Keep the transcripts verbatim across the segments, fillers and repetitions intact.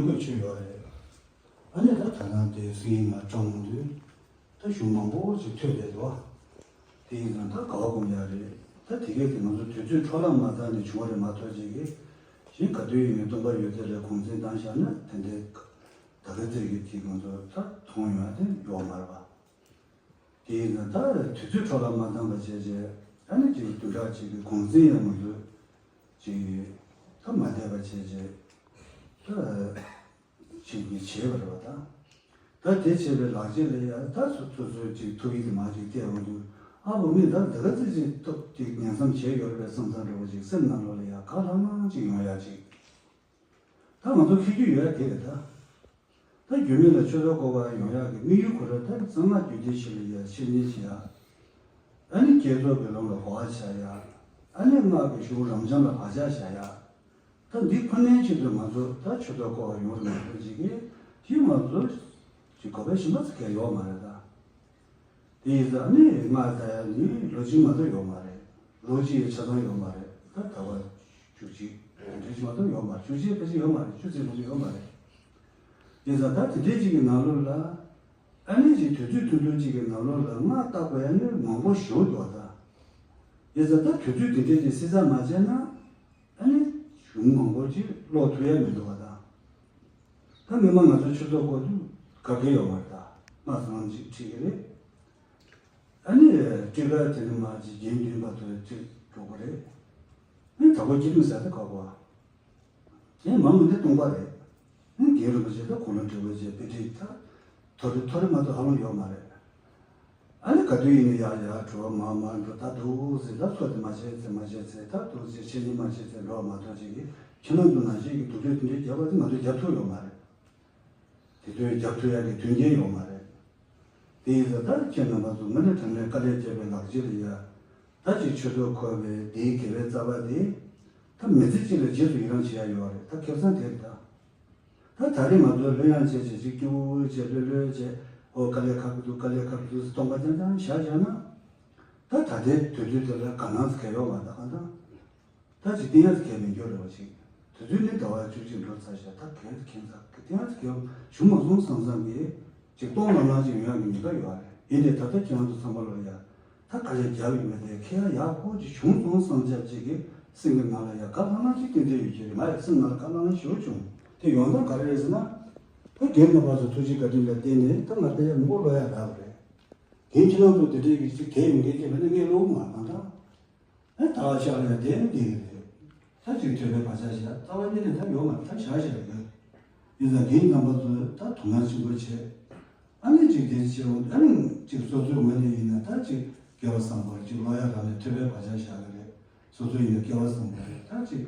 དགོས་ཆོད་ཡོད་རེད། ཨ་ནི་ད་ད་ནང་དེ་སིང་ང་ཀྲང་མང་དུས་ད་གཞུང་མང་པོ་ཞིག་ཐོས་བསྡད་འདུག་དེ་ཡིན་ཙང་ད་ག་བ་སྒོམ་ཡག་རེད། ད་དེ་གས་དེ་ང་ཚོ་དུས་ཚོད་འཕྲོ་བརླག་མ་བཏང་ནས་བྱུང་བ་རེད་མ་གཏོགས་ཅིག་གི་གཞན་ག་དུས་ཡིན་ནའི་སྟོན་པ་ཡོད་ཚད་ལ་གུང་སེང་བཏང་བཞག་ན་དེ་འདྲའི་ད་ག་ཚད་ཀྱི་དེ་ང་ཚོ་ད་མཐོང་ཡོང་ཡ་དེ་ཡོད་མ་རེད་པ། དེ་ཡིན་ཙང་ད་དུས་ཚོད་འཕྲོ་བརླག་མ་བཏང་བ་བྱས་བྱས་ཨ་ནི་ཅིག་བདུན་ཕྲག་གཅིག་གི་གུང་སེང་ཡང་མ་འཛུལ་ཅིག་ད་མ་བསྡད་པ་བྱས་བྱས་ད་ཅིག་ནི་བྱས་པ་རེད་པ་ད། ད་དེ་བྱས་པའི་ལག་རྗེས་ལ་ཡ་ད་སོ་སོ་སོའི་ཅིག་ཐུགས་ཡིད་དེ་མ་ཅིག་བལྟས་འོང་དུས་ཨ་བོ་མི་ད་འདི་ག་ཚོད་ཅིག་ཐུབ་ཅིག་ཉན་བསམ་བྱས་ཡོད་རེད་པས་བསམ་བསམ་འདྲ་བོ་ཅིག་སེམས་ནང་ལོགས་ལ་ཡ་ག་ལྷང་ལྷང་ཅིག་ཡོང་ཡ་ཅིག་ད་ང་ཚོ་ཤེས་རྒྱུ་ཡོད་དེ་རེད་ད། ད་རྒྱུད་སྨད་ལ་ཆོས་ཚོགས་འཁོར་བ་ཡོང་ཡག་གི་དམིགས་ཡུལ་ཁོ་རང་ད་གསང་སྔགས་རྒྱུད་སྡེ་ཆེ་ལ་ཡ་ཕྱིར་ཉན་བྱེད་ཡག་ཨ་ནི་བསྐྱེད་རྫོགས་སྦས་ལོང་ལ་གོ་བ་ཆགས་ཡག་ཨ་ནི་སྔགས་ཀྱི་གཞུང་རབ་འབྱམས་ལ་བག་ཆགས་བཞག་ཡག་ད་འདི་ཁོ་ནའི་ཆེད་དུ་ང་ཚོ་ད་ཆོས་ཚོགས་འཁོར་བ་ཡོང་རུ་མ་ཐུབ་ཅིག་གིས་ཡིན་ང་ཚོ་ཅིག་གོ་བའི་ཞིམ་པ་ཚ་གལ་ཡོད་མ་རེད་ད། དེ་ཡིན་ཙང་ནི་ང་ད་ཡང་ནི་ལོ་གཅིག་མ་གཏོགས་ཡོད་མ་རེད། ལོ་གཅིག་ཡི་ཆ་ཚང་ཡོད་མ་རེད། ད་ད་བར་བཅུ་གཅིག་དེ་འདྲ་ཞིག་མ་གཏོགས་ཡོད་མ་རེད། བཅུ་གཅིག་ཕལ་ཆེར་ཡོད་མ་རེད། བཅུ་ཙམ་མ་གཏོགས་ཡོད་མ་རེད། ཡིན་ཙང་ད་དེ་འདྲའི་ཅིག་གི་ནང་ལོགས་ལ་ཨ་ནི་ཅིག་དུས་ཚོད་ཐུང་ཐུང་ཅིག་གི་ནང་ལོགས་ལ་སྔགས་བཏགས་དགོས་ཡ་ནི་མང་པོ་ཞིག་འདུག་བ་ད། ཡིན་ཙང་ད་དུས་ཚོད་དེ་འདྲའི་ཅིག་བསྲི་ཚགས་མ་བྱས་ན་ཨ་ནི་གཞུང་མང་པོ་ཅིག་ཀློག་ཐུབ་ཡ་མི་འདུག་བ་ད། ད་མི་མང་ང་ཚོའི་ཆོས་ཚོགས་སྐོར་དུ་ག་གེ་ཡོད་མ་རེད་ད། སྔགས་སུ་ལམ་ཅིག་ཁྲིད་ཀྱི་རེད། ཨ་ནི་སྤྲུལ་སྐར་དེ་ནི་མ་ཅིག་རྒྱན་བདུན་བར་དུ་ཁྲིད་འགྲོ་གི་རེད། ཨ་ནི་དྭགས་པོ་སྐྱིད་སྡུག་ཟེར་ཏེ་ག་གོ་ཨ། དེ་མང་མི་འདི་སྟོང་པ་རེད། ཨ་ནི་རྒན་རིན་པོ་ཆེ་ད་གོ་ལ་དྲི་བ་བྱས་དཔེ་ཁྲིད་ད། ཐོ་རེ་ཐོ་རེ་མ་གཏོགས་ཧ་ལམ་ཡོད་མ་རེད། ཨ་ནི་ག་དུས་ཡིན་ན་ཡར་ཡར་འགྲོ་མར་མར་འགྲོ་ད་འདུག་ཟེར་ད་ཚོ་དེ་མ་བྱས་ཚེ་མ་བྱས་ཚེ་ད་འདུག་ཟེར་ཆེ་ཉིན་མ་བྱས་ཚེ་འགྲོ་མ་གཏོགས་ཅིག་གིས་ཁྱེད་རང་ཚོ་ནང་བཞིན་གྱི་སྡུག་ལུས་དེ་འདྲའི་རྒྱབ་པ་དེ་ང་ཚོས་རྒྱབ་ཐུབ་ཡོད་མ་རེད། དེ་དུས་རྒྱབ་ཐུབ་ཡག་གི་མཐུན་རྐྱེན་ཡོད་མ་རེད། དེ་ཡིན་ཙང་ད་ཁྱེད་རྣམ་པ་ཚོ་དངོས་གནས་དྲང་གནས་དཀའ་ལས་བརྒྱབ་པའི་ལག་རྗེས་ལ་ཡ། ད་ཅིག་ཆོས་ཚོགས་འཁོར་བའི་དེའི་དགེ་བའི་རྩ་བ་དེ། ད་མི་ཚེ་གཅིག་ལ་རྗེས་སུ་ཡི་རང་བྱེད་ཡ་ཡོད་རེད་ད་ཁེ་བཟང་དེ་རེད་ད། ད་ད་རེས་ང་ཚོས་ལྷོད་ཡངས་བྱས་བྱས་ཅིག་སྐྱིད་པོ་བྱས་ལྷོད་ལྷོད་བྱས་ཨོ་དཀའ་ལས་ཁག་གི་འདུག་དཀའ་ལས་ཁག་གི་འདུག་ཟེར་སྟོང་པ་རྐྱང་རྐྱང་བཞག་བཞག་ན། ད་ད་ལྟའི་དུས་ཚོད་དེ་ལ་དགའ་སྣང་ཟེར་ག་ཡོད་མ་རེད་ད་གང་ལྟར། ད་ཅིག་བསྟན་ཡག་གལ་མི་འགྱུར་རེ་བ་ཞིག་དུས་ཚོད་ནི་ཟླ་བ་བཅུ་གཅིག་འགྲོ་ཚར་ཤག་ད་གལ་ཏེ་ཁྱད་མཚར་གི་བསྟན་ཡག་གལ་བྱུང་མ་སོང་བསམ་བསམ་གི་ཅིག་སྟོང་ལམ་ལམ་ཅིག་ཡོང་ཡག་གི་ཉེན་ཁ་ཡོད་རེད། ཡིན་ནའི་ད་ལྟ་ཁྱེད་རང་ཚོ་ཚང་མ་ལོ་ཡ་ད་དཀའ་ལས་རྒྱབ་ཡོད་མེད་དེ་ཁྱེད་ཡ་ཡག་པོ་ཅིག་བྱུང་སོང་བསམ་རྒྱབ་ཅིག་གི་སེམས་ཀྱི་ནང་ལ་ཡ་དགའ་ལྷང་ལྷང་ཅིག་ཏན་ཏན་ཡོད་ཀྱི་རེད། ང་ཡ་སེམས་ནང་ལ་དགའ་ལྷང་ལྷང་ཞེ་པོ་བྱུང་། དེ་ཡོང་སྟངས་ག་རེ་རེད་ཟེར་ན། ད་རྒན་རྣམ་པ་ཚོ་ཐུགས་རྗེ་བཀའ་དྲིན་ལ་བརྟེན་ནས་ད་ང་ད་ཡ་མི་མགོ་ལོག་ཡ་རག་པ་རེད། རྒན་ཁྱེད་རང་ཚོ་དེ་འདྲའི་གི་ཅིག་དེ་ཡོང་མཁན་ཅིག་མེད་ན་ངས་བློ་མ་གཏང་ད། ཨེ་ད་ཤག་ལ་ཡང་དེ་ནི་དེ་ཡིན་རེད། ད་ཅིག་ཐོས་པའི་བག་ཆགས་བཞག་རྩ་བ་ཉིད་ནས་ད་ཡོད་མ་རེད། ད་བཞག་བཞག་ཡོད། ཡིན་ཙང་རྒན་རྣམ་པ་ཚོས་ད་དོ་སྣང་ཆེན་པོ་བྱས། ཨ་ནི་ཅིག་དེ་ཕྱིར་ཨ་ནི་ཅིག་སོ་སོའི་ངོས་ནས་ཡིན་ན་ད་ཅིག་སྐལ་བ་བཟང་པོར་ཅིག་ཀློག་ཡག་རག་ནས་ཐོས་པའི་བག་ཆགས་བཞག་གི་རེད། སོ་སོ་ཡིན་ན་སྐལ་བ་བཟང་པོ་རེད། ད་ཅིག་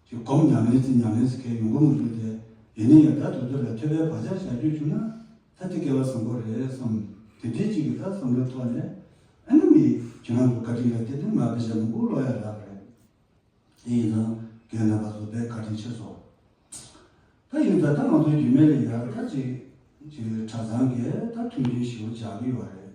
ཅིག་སྒོམ་ཉམས་ལེན་ཅིག་ཉམས་ལེན་ཟེར་མཁན་ཡོང་གི་མི་འདུག་སྟེ། ཡིན་ན་ཡང་ད་དུས་ཚོད་ལ་ཐོས་པའི་བག་ཆགས་བཞག་རྒྱུ་བྱུང་ན། ད་དེ་སྐལ་བ་བཟང་པོ་རེད་བསམ། དེ་འདྲའི་ཅིག་གི་ད་བསམ་བློའི་ཐོག་ནས་ཨ་ནི་མི་ཁྱེད་རང་ཚོ་བཀའ་དྲིན་ལ་བརྟེན་ནས་ང་དཔེ་ཆ་མང་པོ་ཀློག་ཡག་རག་པ་རེད། དེ་ཡིན་ཙང་རྒན་རྣམ་པ་ཚོ་དཔེ་བཀའ་དྲིན་ཆེ་སོང་། ད་ཡིན་ཙང་ད་ང་ཚོའི་རྒྱུད་སྨད་ལ་ཡ་ད་ཅིག་ཅིག་གྲྭ་ཚང་གིས་ད་མཐུན་རྐྱེན་ཞེ་པོ་སྦྱར་གྱི་ཡོད་རེད།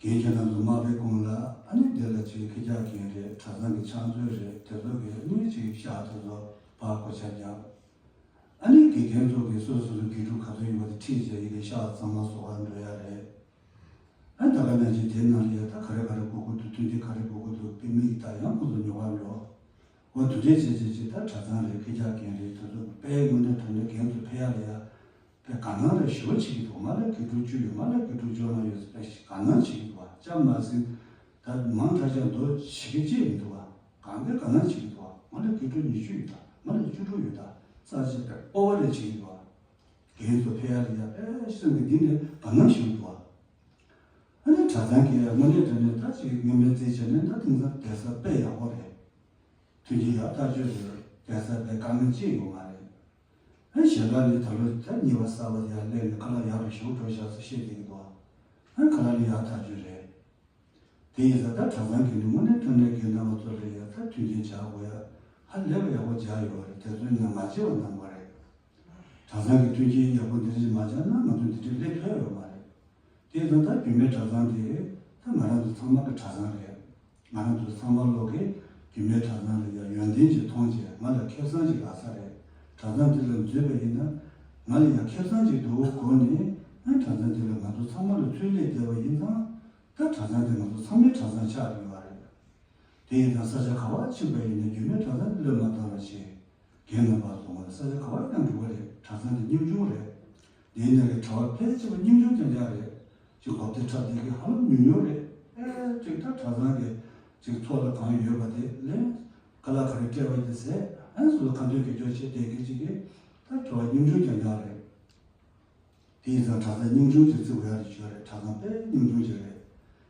རྒན་ཁྱེད་རང་ཚོ་མ་དཔེ་དགོངས་ལ་ཨ་ནི་དེ་ལ་ཅིག་ཁྱེད་ཅག་རྒན་རེད། གྲྭ་ཚང་གི་ཕྱག་མཛོད་རེད། དེ་ཚོ་གི་ཨ་ནི་ཅིག་ཤག་དེ་ཚོ་ཕར་གོ་ཆ་རྒྱབ། ཨ་ནི་དགེ་རྒན་ཚོ་གིས་སོ་སོ་སོ་དགེ་ཕྲུག་ག་ཚོད་ཡོད་པ་དེ་ཁྲིད་བྱས་ཡི་གེ་ཤག་ཚང་མ་བཟོ་གར་འགྲོ་ཡ་རེད། ཨ་ད་ག་ནང་བཞིན་དེ་ནང་ལ་ཡ་ད་ག་རེ་ག་རེ་དགོས་ཀྱི་འདུག་མཐུན་རྐྱེན་ག་རེ་དགོས་ཀྱི་འདུག་དཔེ་མི་ཡི་ད་ཡང་ཁོང་ཚོ་ཉོ་གར་འགྲོ། འོ་དེ་འདྲས་བྱས་བྱས་བྱས་ད་གྲྭ་ཚང་རེད། ཁྱེད་ཅག་རྒན་རེད། དེ་ཚོ་དཔེ་དངོས་གནས་དྲང་གནས་རྒན་ཚོ་ཕེབས་ཡ་ལ་ཡ། དེ་དགའ་སྣང་རེ་ཞེ་པོ་བྱེད་ཀྱི་འདུག་མ་ལ་དགེ་ཕྲུག་བཅུ་ཡོད། མ་ལ་དགེ་ཕྲུག་བཅོ་ལྔ་ཡོད་ཟེར་དཔེ་དགའ་སྣང་བྱེད་ཀྱི་འདུག་བ། ཅང་མ་ཟིན། ད་མང་དྲགས་ཀྱང་འདུག་བྱེད་ཀྱི་ཅི་མི་འདུག་བ། གང་གི་དགའ་སྣང་བྱེད་ཀྱི་འདུག་བ། མ་ལ་དགེ་ཕྲུག་ཉི་ཤུ་ཡོད་ད། མ་ལ་བཅུ་དྲུག་ཡོད་ད། རྩ་ཆེ་བའི་སྤོབས་པ་རེ་བྱེད་ཀྱི་འདུག་བ། རྒན་ཚོ་ཕེབས་ཡ་ལ་ཡ་དཔེ་སེམས་ཀྱི་གཏིང་ནས་དགའ་སྣང་ཞིག་འདུག་བ། ཨ་ནི་གྲྭ་ཚང་གིས་དངོས་གནས་དྲང་གནས་ད་ཅིག་ངོ་མ་རྩིས་བྱས་ན་ད་དེང་སང་བསྡད་ས་དཔེ་ཡག་པོ་རེད། མཐུན་རྐྱེན་ཡག་ཐག་ཆོད་རེད། བསྡད་ས་དཔེ་དཀའ་ངལ་ཅི་ཡོད་མ་རེད། ཨ་ཞལ་ལག་ནི་ད་ལོ་ད་གཉིས་པ་གསར་པ་ཡར་སླེབས་ནས་ཁ་ལག་ཡག་རུ་ཞེ་པོ་འགྲོ་བཞག་ཟེར་བཤད་བསྡད་ཀྱི་འདུག་ཨ་ཁ་ལག་ནི་ཡག་ཐག་ཆོད་རེད། དེ་ཡིན་ཙང་ད་གྲྭ་ཚང་གི་ནི་དངོས་གནས་དྲང་གནས་རྒན་རྣམ་པ་ཚོ་ལ་ཡ་ད་མཐུན་རྐྱེན་སྦྱར་དགོས་ཡ་ཧ་ལས་པ་ཡག་པོ་སྦྱར་ཡོད་རེད། དེ་ཚོའི་ནང་མ་བརྗེ་བ་གནང་དགོས་རེད། གྲྭ་ཚང་གི་མཐུན་རྐྱེན་ཡག་པོ་འདི་འདྲ་ཞིག་མ་སྦྱར་ན་ང་ཚོ་འདི་འདྲ་སླེབས་ཐུབ་ཡ་ཡོད་མ་རེད། དེ་ཡིན་ཙང་ད་རྒྱུད་སྨད་གྲྭ་ཚང་དེ་ད་ང་རང་ཚོ་ཚང་མ་གི་གྲྭ་ཚང་རེད། ང་རང་ཚོ་ཚང་མ་ལོག་གི་རྒྱུད་སྨད་གྲྭ་ཚང་ལ་ཡ་ཡོན་ཏན་ཅིག་མཐོང་བྱས་ང་ལ་ཁེ་བཟང་ཅིག་ལགས་ས་རེད། གྲྭ་ཚང་འདི་ལ་འཛུལ་བ་ཡིན་ན་ ང་ལ་ཡང་ཁེ་བཟང་ཅིག་འདུག་གོ་ནས་ཨ་གྲྭ་ཚང་དེ་ལ་ང་ཚོ་ཚང་མ་ལ་ཚུར་སླེབས་བསྡད་པ་ཡིན་ཙང་། ད་གྲྭ་ཚང་དེ་ང་ཚོ་ཚང་མའི་གྲྭ་ཚང་ཆགས་ཡོད་པ་རེད། དེ་ཡིན་ཙང་ས་ཆ་ག་བར་ཕྱིན་པ་ཡིན་ནའི་རྒྱུད་སྨད་གྲྭ་ཚང་དེ་བློས་མ་བཏང་བ་བྱས། རྒན་རྣམ་པ་ཚོ་ང་ལ་ས་ཆ་ག་བར་ཡང་འགྲོ་གི་རེད། གྲྭ་ཚང་དེ་རྙིང་ཆུང་རེད། དེའི་ནང་གི་གྲྭ་བ་ཕལ་ཆེ་བ་རྙིང་ཆུང་རྐྱང་རྐྱང་རེད། ཅིག་སྒོ་དེ་འཁྲབ་བསྡད་ཀྱི་ཧ་ལམ་ཉུང་ཉུང་རེད། ཨེ་ཅིག་ད་གྲྭ་ཚང་གི་ཅིག་ཚོགས་ལ་གང་ཡོད་པ་དེ་ལེན། ཁ་ལག་ག་རེ་སྤྲད་པ་དེ་ཟས། ཨ་སོ་སོ་ཁ་འདོན་གྱི་སྐྱོ་བྱེད་བསྡད་ཀྱི་ཅིག་གི་ད་གྲྭ་བ་རྙིང་ཆུང་རྐྱང་རྐྱང་རེད། དེ་ཡིན་ཙང་གྲྭ་ཚང་རྙིང་ཆུང་ཅིག་བརྩི་དགོས་ཡ་རེད་ཞུ་ཡ་རེད། གྲྭ་ཚང་དཔེ་རྙིང་ཆུང་ཅིག་རེད།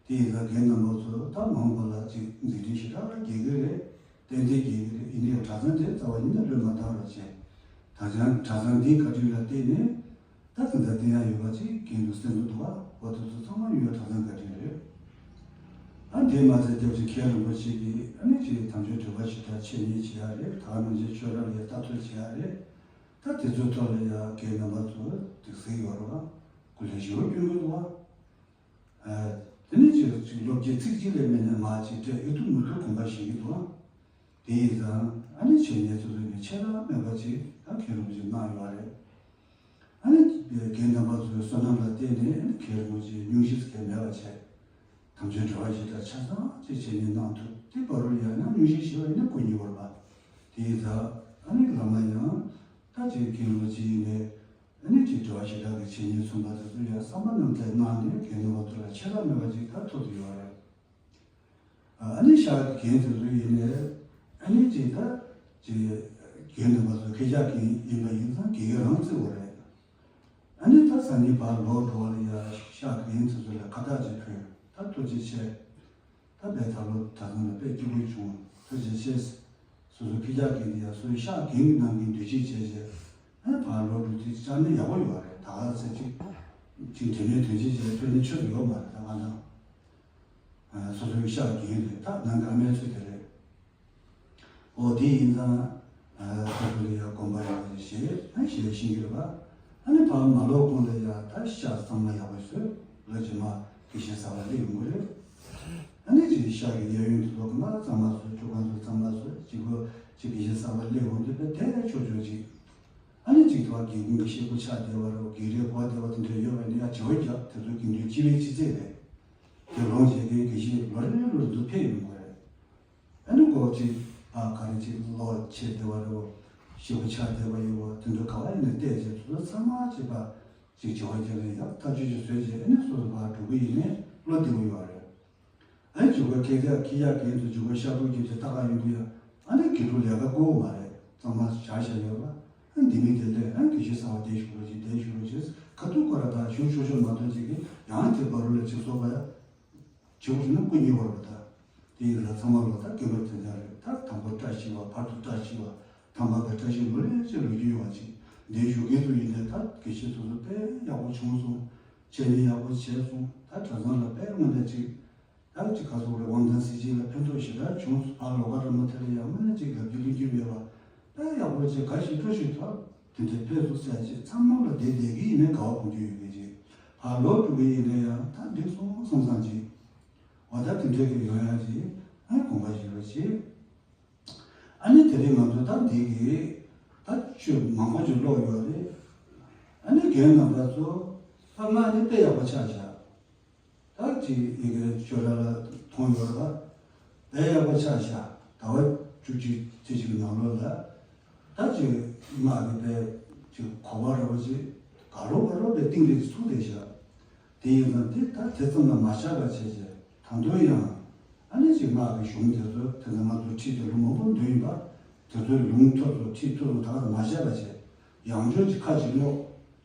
དེ་ཡིན་ཙང་རྒན་རྣམ་པ་ཚོ་ད་མ་འོངས་པ་ལ་ཅིག་འཛིན་གྲྭ་ཞེ་དྲག་རྒྱག་གི་རེད། ཏན་ཏན་རྒྱག་གི་རེད། ཡིན་ནའི་གྲྭ་ཚང་དེ་རྩ་བ་ཉིད་ནས་བློས་མ་བཏང་རོགས་བྱེད། ད་ཆ་གྲྭ་ཚང་འདིའི་བཀའ་དྲིན་ལ་བརྟེན་ནས་ད་དེ་འདྲ་བསྟན་ཡ་ཡོད་པ་ཅིག་རྒན་དུ་སེམས་པོ་འདུག་བ། འོ་དེ་ཚོ་ཚང་མ་ཡོད་གྲྭ་ཚང་བཀའ་དྲིན་རེད། ཨ་དེ་མ་ཚད་སྐྱབས་རྗེ་མཁན་རིན་པོ་ཆེ་གིས་ཨ་ནི་ཅིག་དམ་ཆོས་སྒྲུབ་པ་ཞེ་དྲག་འཆད་ཉན་བྱེད་ཡ་རེད། ད་ག་ནང་བཞིན་ཆོས་ར་ལ་ཡ་ལྟ་ཚུལ་བྱེད་ཡ་རེད། ད་དེ་ཚོའི་ཐོག་ལ་ཡ་རྒན་རྣམ་པ་ཚོ་སྒྲིག་སྲོལ་ཡོད་རེད་བ། སྐུ་ལས་ཞེ་པོ་སྐྱོན་གྱི་འདུག་བ། ཨ། དེ་ནས་ཅིག་ཅིག་སློབ་དགེ་ཚིག་གཅིག་ལས་མེད་ནས་མ་ཅིག་སྤྲད་ཨེ་ཐུབ་མི་ཐུབ་དགོངས་པ་བཞེས་ཀྱི་འདུག་བ། དེ་ཡིན་ཙང་ཨ་ནི་འཆད་ཉན་ཚོ་ཚོ་ནས་ཆད་ལྷག་མེད་པ་ཅིག་ད་མཁན་རིན་པོ་ཆེ་གནང་ཡོད་རེད། ཨ་ནི་རྒན་རྣམ་པ་ཚོའི་བསོད་ནམས་ལ་བརྟེན་ནས་ཨ་ནི་མཁན་རིན་པོ་ཆེ་སྙུང་གཞི་ཟེར་མཁན་མེད་པ་བྱས། དམ་ཆོས་འབྲེལ་བ་ཞེ་དྲག་ཆ་ཚང་ཅིག་བྱས་ནས་གནང་ཐུབ། དེ་བར་དུ་ཡང་ཡང་སྙུང་གཞི་ཞེས་པ་ཡིན་ན་སྐུ་ཉིད་བར་པ། དེ་ཡིན་ཙང་ཨ་ནི་བླ་མ་ཡང་ད་ཅིག་མཁན་རིན་པོ་ཆེ་ཡིན་ནས་ཨ་ནི་ཅིག་འབྲེལ་བ་ཞེ་དྲག་གི་བྱས་ཉེས་མཚུངས་པ་དེ་ཚོ་ཡང་བསམ་པ་རྣམ་དག་གནང་ནས་རྒན་རྣམ་པ་ཚོ་ལ་ཆད་ལྷག་མེད་པ་ཅིག་ད་ཐུབ་ཐུབ་ཡོད་རེད། ཨ་ནི་ཤག་གི་རྒན་དེ་ཚོ་ཡིན་ནས་ཨ་ནི་ཅིག་ད་ཅིག་རྒན་རྣམ་པ་ཚོ་ཁྱེད་ཅག་གི་ཡིན་པ་ཡིན་ཙང་དགེ་རྒན་རང་བརྩི་བ་རེད། ཨ་ནི་ད་སང་ཉིན་ཕར་ལོག་འགྲོ་བ་ལ་ཡ་ཤག་གི་རྒན་དེ་ཚོ་ལ་ཁ་བཏགས་ཅིག་ཕུལ། ད་ཐུགས་རྗེ་ཆེ། ད་དཔེ་ད་ལོ་གྲྭ་ཚང་ལ་དཔེ་སྐྱིད་པོ་བྱུང་། ཐུགས་རྗེ་ཆེ། སོ་སོ་ཁྱེད་ཅག་གི་འདི་ཡ་སོ་སོའི་ཤག་རྒན་གྱི་ནང་གི་འདུས་བྱས་བྱས་བྱས། ཨ་ཕར་ལོག་འགྲོ་དུས་བཅར་ན་ཡག་པོ་ཡོད་རེད། ད་ག་ཚོད་ཅིག་ཅིག་དྲན་མེད་དོན་ཆེན་བྱས་ཐོན་ནས་ཆོས་ཡོད་མ་རེད། ད་ང་དང་། སོ་སོའི་ཤག་རྒན་རེད། ད་ནང་གི་ཨ་མའི་ཚུལ་དེ་རེད། འོ་དེ་ཡིན་ཙང་། ད་དུ་ལ་ཡ་དགོངས་པ་ཡག་པོ་ཞིག་བཞེས། ཨ་ཞེས་ཤིང་གི་རེད་པ། ཨ་ནི་ཕར་མ་ལོག་གོང་ལ་ཡ་ད་ཤག་གཙང་མ་ཡག་པོ་བཟོས། ལོ་རྗེས་མ་དགེ་བཤེས་གསར་པ་སླེབས་ཡོང་གི་རེད། ཨ་ནི་ཅིག་ཤག་གི་གཡས་གཡོན་དུ་ལོག་གི་མ་གཙང་མ་བཟོས། ཆུ་ཁང་དུ་གཙང་མ་བཟོས། ཅིག་གོ་ཅིག་དགེ་བཤེས་གསར་པ་སླེབས་ཡོང་དུས་པས་དེ་ཆོག་ཆོག་ཅིག་ཨ་ནི་ཅིག་ཏུ་བ་དགེ་རྒན་གྱི་ཤེལ་སྒོ་ཆགས་བསྡད་པ་རེད། དགེ་རས་གོག་བསྡད་པ་དེ་འདྲ་ཡོད་པ་ནི་ཡ་བྱ་བ་རྒྱབ། དེ་ཚོ་དགེ་འདུན་སྤྱི་པའི་སྤྱི་ཚེས་རེད། དགེ་སློང་བྱེད་མཁན་དགེ་བཤེས་ལོ་རེ་ལོ་རེ་འདུག་ཕེབས་ཡོང་གི་རེད། ཨ་ནི་ཀོ་ཅིག་ཨ་ག་རེ་ཅིག་ལོག་ཆད་བསྡད་པ་རེད། ཤེལ་སྒོ་ཆགས་བསྡད་པ་ཡོད་པ་དེ་འདྲ་ག་བ་ཡིན་ནའི་བལྟས་རྗེས་ཚོ་ཚང་མ་ཅིག་པ་ཅིག་བྱ་བ་རྒྱབ་ནས་ཡག་ཐག་ཆོད་ཅིག་བཟོས་རྗེས་ཨ་ནི་སོ་སོ་ཕར་འགྲོ་གི་ཡིན་ནའི་བློ་བདེ་པོ་ཡོད་རེད། ཨ་ནི་འཇུག་པའི་སྐད་ཆ་ཁྱི་ཡག་རྒན་ཚོ་འཇུག་པའི་ཤ་ཁུ་རྒྱབ་ཀྱི་ལྟ་ག་ཡོང་གི་ཡ། ཨ་ནི་དགེ་ཕྲུག་ལས་ཀ་བསྐོ་བ་མ་རེད། གཙང་མ་བཞག་བཞག་ཡོད་པ། ཨ་འདི་མི་དེ་ལས་ཨ་དགེ་བཤེས་གསར་པ་དེ་བཞུགས་རོགས་བྱེད། དེ་བཞུགས་རོགས་བྱེད། ཁ་ཐུག་ཁོ་ར་ད་བཞུགས་ཆོག་ཆོག་མ་གཏོགས་ཅིག་གིས་ཡང་དེ་བར་ལ་ཅིག་སོགས་པ་ཡ། བྱེད་དགོས་ན་སྐུ་ཉེ་བར་བ་ད། དེ་ཡིན་ལ་ཚང་མ་ལོ་ད་དགེ་བ་དེ་འདྲ་རེད། ད་དང་པོ་བཀྲ་ཤིས་པ། བར་དུ་བཀྲ་ཤིས་པ། ཐ་མ་ད་བཀྲ་ཤིས་ལོ་ལེགས་ཅེས་ལོ་རྒྱུས་ཡོང་བ་ཅིག་འདི་བཞུགས་མཁན་ཚོ་ཡིན་ནའི་ད་དགེ་བཤེས་ཚོ་ཚོ་དཔེ་ཡག་པོ་བྱུང་སོང་། འཆད་ཉན་ཡག་པོ་བྱས་སོང་། ད་གྲྭ་ཚང་ལ་དཔེ་དངོས་གནས་ཅིག་ད་ཅིག་ག་སོགས་རེད། དབང་ཐང་སྲིད་སྤྱི་ལ་ཕན་ཐོགས་ཞེ་དྲག་བྱུང་སོང་། ཕར་ལོགས་ཀ་ར་མ་ཐེ་ལ་ཡང་དངོས་གནས་ཅིག་ལབ་རྒྱུ་གླེང་རྒྱུ་མེད་པ། དཔེ་ཡག་པོ་བྱས་དགའ་ཞིག་སྤྲོ་ཞིག་ཐོབ། དེ་འདྲའི་ཕེབས་སོང་ཟེར་ཅིག་ཚང་མ་ལ་བསྡད་བསྡད་ཀྱི་ཡིན་ནའི་དགའ་བ་གོ་རྒྱུ་ཡོད་མཁན་ཅིག་ཕར་ལོག་འགྲོ་གི་ཡིན་ནའི་ཡང་ད་འགྲིག་སོང་བསམ་བསམ་ཅིག་འོ་ད་དེ་འདྲ་གི་ཡོང་ཡ་ཅིག་ཨ་དགོངས་པ་བཞེས་རོགས་བྱེད། ཨ་ནི་དེ་རིང་ང་ཚོ་ད་འདི་གི་ད་ཆོས་མང་པོ་ཅིག་ཀློག་ཡོད་རེད། ཨ་ནི་རྒན་རྣམ་པ་ཚོ་ད་ང་ནི་དཔེ་ཡག་པོ་ཆགས་བཞག་ད་ཅིག་ཡི་གེ་ཤོ་ར་ལ་མཐོང་ཡོད་རེད་པ། དཔེ་ཡག་པོ་ཆགས་བཞག་ཟླ་བ་བཅུ་གཅིག་ཙམ་ཅིག་གི་ནང་ལོགས་ལ་ད་ཅིག་སྔགས་ཀྱི་དཔེ་ཅིག་གོ་བ་ར་བ་ཅིག་ག་རོ་ག་རོ་དཔེ་གཏིང་རིང་ཚུགས་བསྡད་བཞག་དེ་ཡིན་ཙང་དེ་ད་དེ་ཙམ་ལ་མ་ཆགས་པ་བྱས་བྱས་ད་དུང་ཡང་ཨ་ནི་ཅིག་སྔགས་ཀྱི་གཞུང་དེ་ཚོ་དེ་ཚོ་ང་ཚོ་ཁྲིད་དེ་ལོ་མང་པོ་འདོན་ཡིན་པ། དེ་ཚོའི་ལུང་ཐོབ་སོང་ཁྲིད་ཐོབ་སོང་ད་ག་ད་མ་བྱས་པ་བྱས་ཡང་བསྐྱར་ཅིག་ཁ་ཅིག་ཀློག་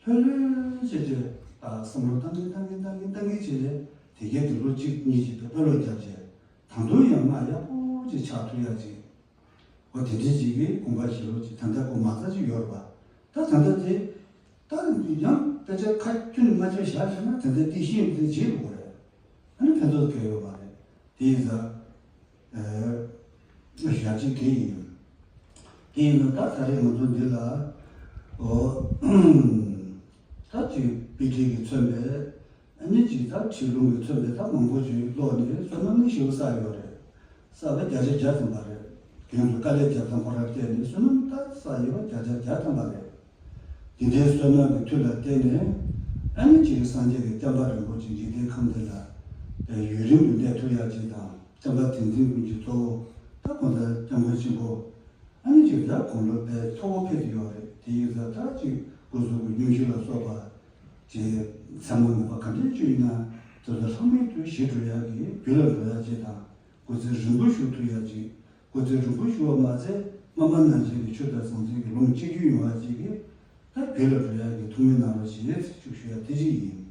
ལྷོད་ལྷོད་བྱས་བྱས་ད་བསམ་བློ་བཏང་གིན་བཏང་གིན་བཏང་གིན་བཏང་གིན་བྱས་བྱས་དེ་གས་དེ་ལོ་གཅིག་གཉིས་ཅིག་དཔེ་བློ་རྒྱབ་བྱས་ད་དུང་ཡང་སྔགས་ཡག་པོ་ཅིག་ཆགས་ཐུབ་ཡ་ཅིག་འོ་དེ་འདྲའི་ཅིག་གིས་དགོངས་པ་བཞེས་རོགས་ཅིག་ད་ལྟ་ཁོ་མ་རྩ་ཅིག་ཡོད་རེད་པ། ད་ད་ལྟ་དེ་ད་ཡང་དཔེ་ཆ་ཁ་ཁྱོན་ནས་མ་ཆོད་བཞག་བཞག་ན་དེ་འདྲ་དེ་ཤེས་ཡོན་དེ་བརྗེད་འགྲོ་གི་རེད། ཨ་ནི་ཕན་ཐོགས་གལ་ཡོད་མ་རེད། དེ་ཡིན་ཙང་ཨ་ཞག་གཅིག་དེ་ཡིན། དེ་ཡིན་ན་ད་ད་རེས་ང་ཚོ་འདི་ལ་འོ་ད་ཅིག་དཔེ་ཁྲིད་ཀྱིས་མཚོན་པའི་ཨ་ནི་ཅིག་ད་ཁྲིད་ལུང་གིས་མཚོན་པའི་ད་མང་པོ་ཅིག་ཀློག་ནས་བསོད་ནམས་ནི་ཞེ་པོ་བསགས་ཡོད་རེད། བསགས་པ་བརྒྱ་ཆ་བརྒྱ་ཐམ་པ་རེད། རྒན་ཚོས་དཀའ་ལས་བརྒྱབ་ཙང་ཁོ་རང་བལྟས་ནས་བསོད་ནམས་ད་བསགས་ཡོད་པ་བརྒྱ་ཆ་བརྒྱ་ཐམ་པ་རེད། དེ་འདྲའི་བསོད་ནམས་ཀྱི་མཐུ་ལ་བརྟེན་ནས། ཨ་ནི་ཅིག་སངས་རྒྱས་ཀྱི་བསྟན་པ་རིན་པོ་ཆེ་འཇིག་རྟེན་ཁམས་འདི་ལ་ཡུན་རིང་དུ་གནས་ཐུབ་ཡག་ཅིག་དང་། བསྟན་པ་དེ་འཛིན་ཀུན་གྱི་གཙོ་བོ་ད་གང་ལྟར་སྐྱབས་མགོན་ཆེན་པོ། ཨ་ནི་ཅིག་ད་དགུང་ལོ་དཔེ་མཐོ་པོ་ཕེབས་ཀྱི་ཡོད་རེད། དེ་ཡིན་ཙང་ད་ཅིག་སྐུ་གཟུགས་ཀྱི་སྙུན་གཞི་ལ་སོགས་པ་ཅིག་མཚན་མོ་ནུས་པ་ག་འདྲས་བཅོལ་ཡིན་ན། དེ་ཚོ་ལྷག་མེད་དུ་ཞི་འགྲོ་ཡག་གི་རྒྱུ་ལ་འགྲོ་ཡག་ཅིག་དང་། སྐུ་ཚེ་རིང་པོ་བཞུགས་ཐུབ་ཡག་ཅིག་སྐུ་ཚེ་རིང་པོ་བཞུགས་པ་མ་ཟད། སྔོན་མ་ནང་བཞིན་གྱི་ཆོས་དང་ཟང་ཟིང་གི་ལུང་གཅིག་གྱུར་ཡོང་བ་ཅིག་གི་ད་རྒྱུད་ལ་འགྲོ་ཡག་གི་ཐུགས་སྨོན་གནང་རོགས་ཞེས་ཅིག་ཞུ་ཡག་དེ་ཅིག་ཡིན།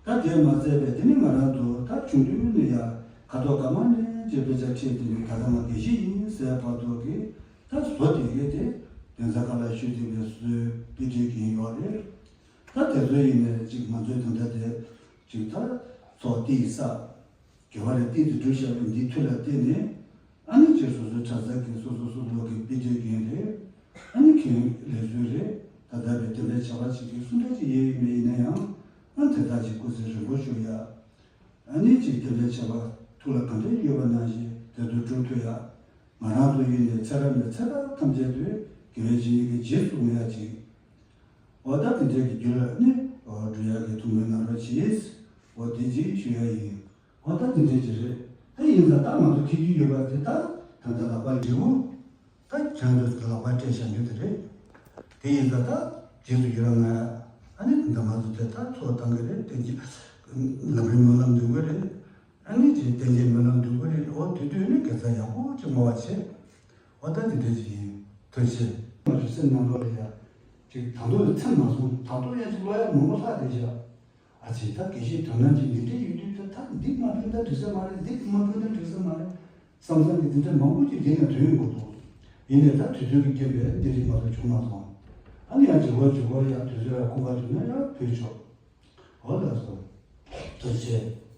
ད་དེ་མ་ཟད་པའི་དེ་ནི་ང་རང་ཚོ་ད་ཆུང་དུས་ནས་ཡང་ཁ་ཐོག་ག་མ་ནས་ཅིག་དཔེ་ཆ་ཁྲིད་དེ་ནི། ད་ལྟ་ང་དགེ་བཤེས་ཡིན་ཟེར་བར་དུ་གི་ད་བཟོ་དེ་གས་དེ་དེང་སང་ཁ་ལག་ཞུས་དེ་བས་བཟོས་དཔེ་ཁྲིད་ཀྱིན་ཡོད་རེད། ད་དེ་ཚོ་ཡིན་ནས་ཅིག་ང་ཚོའི་དེ་འདྲ་དེ་ཅིག་ད་ཚོགས་ཏི་ས། དགེ་བ་ལས་ཏིག་ཏུ་བསྒྲུབས་བཞག་པའི་འདིའི་མཐུ་ལ་བརྟེན་ནས། ཨ་ནི་ཅིག་སོ་སོའི་གྲྭ་ས་གི་སོ་སོ་སོ་སོ་གི་དཔེ་ཁྲིད་མཁན་རེད། ཨ་ནི་མཁན་ལས་བཟོ་རེད། ད་ལྟ་བའི་དེ་འདྲའི་བྱ་བ་ཅིག་གི་སུ་འདྲ་ཅིག་ཡོད་ཡིན་མེད་ཡིན་ན་ཡང་། ཨ་དེ་དག་ཅིག་སྐུ་ཚེ་རིང་པོ་བཞུགས་ཡ། ཨ་ནི་ཅིག་དེ་འདྲའི་བྱ་བ་ཐུགས་ལ་ག་འདྲ་ཡོད་པ་ནང་བཞིན་དེ་ཚོ་སྒྲུབ་ཐུབ་ཡ། ང་རང་ཚོ་ཡིན་ནས་ཚེ་རབས་ནས་ཚེ་རབས་ཐམས་ཅད་དུ་དགེ་བའི་བཤེས་གཉེན་གྱི་རྗེས་སུ་འོང་ཡ་ཅིག་འོ་ད་དེ་འདྲའི་གི་རྒྱུད་ལ་ནི་འགྲོ་ཡག་གི་ཐུགས་སྨོན་གནང་རོགས་གྱིས། འོ་དེ་ཅིག་ཞུ་ཡ་ཡིན། འོ་ད་དེ་འདྲའི་ཅིག་རེད། དེ་ཡིན་ཙང་ད་ང་ཚོ་ཁྱེད་ཀྱི་ཡོད་པ་དེ་ད་ད་ལྟ་ལག་པ་འབྲས་བུ། ད་ཁྱེད་ཚོ་ལག་པ་སྤྲད་བཞག་རྒྱུ་དེ་རེད། དེ་ཡིན་ཙང་ད་རྗེས་སུ་ཡི་རང་ང་ཨ་ནི་ད་ང་ཚོ་དེ་ད་ཚོགས་བཏང་གི་རེད། དེ་གི་ལམ་རིམ་སྨོན་ལམ་འདོན་གི་རེད། ཨ་ནི་ཅིག་བསྟན་རྒྱས་སྨོན་ལམ་འདོན་གི་རེད། འོ་དེ་དུས་ནི་དགེ་རྩ་ཡག་པོ་ཅིག་བསྔོ་བ་བྱེད། འོ་ད་དེ་འདྲ་ཅིག་ཡིན། ཐུགས་རྗེ་ཆེ། ང་ཚོའི་སེམས་ནང་ལོགས་ལ་ཡ་ཅིག་ད་དུང་ཡང་ཚིམ་མ་སོང་། ད་དུང་ཡང་ཅིག་ཀློག་ཡ་མང་པོ་ལྷག་བསྡད་བཞག་ཨ་ཙི། ད་དགེ་བཤེས་དོན་ནང་ཅིག་འདི་འདྲ་ཡོད་དུས། ད་ད་འདི་མ་ཕན་ད་འགྲིག་ས་མ་རེད། འདི་མ་ཕན་ད་འགྲིག་ས་མ་རེད་བསམ་བསམ་གྱི་འདི་འདྲ་མང་པོ་ཅིག་འདི་ནས་ཐོན་ཡོང་གི་འདུག་ཡིན་ནའི་ད་དུས་ཚོད་ཀྱི་རྐྱེན་པས་འདི་རིགས་མ་གཏོགས་བྱུང་མ་སོང་། ཨ་ནི་ཡང་མཇུག་བར་མཇུག་བར་ཡང་དུས་ཚོད་ཡང་ཁོམ་པ་བྱུང་ན་ཡང་ཕུལ་ཆོག་འོ་ལགས་སོ། ཐུགས་རྗེ་ཆེ།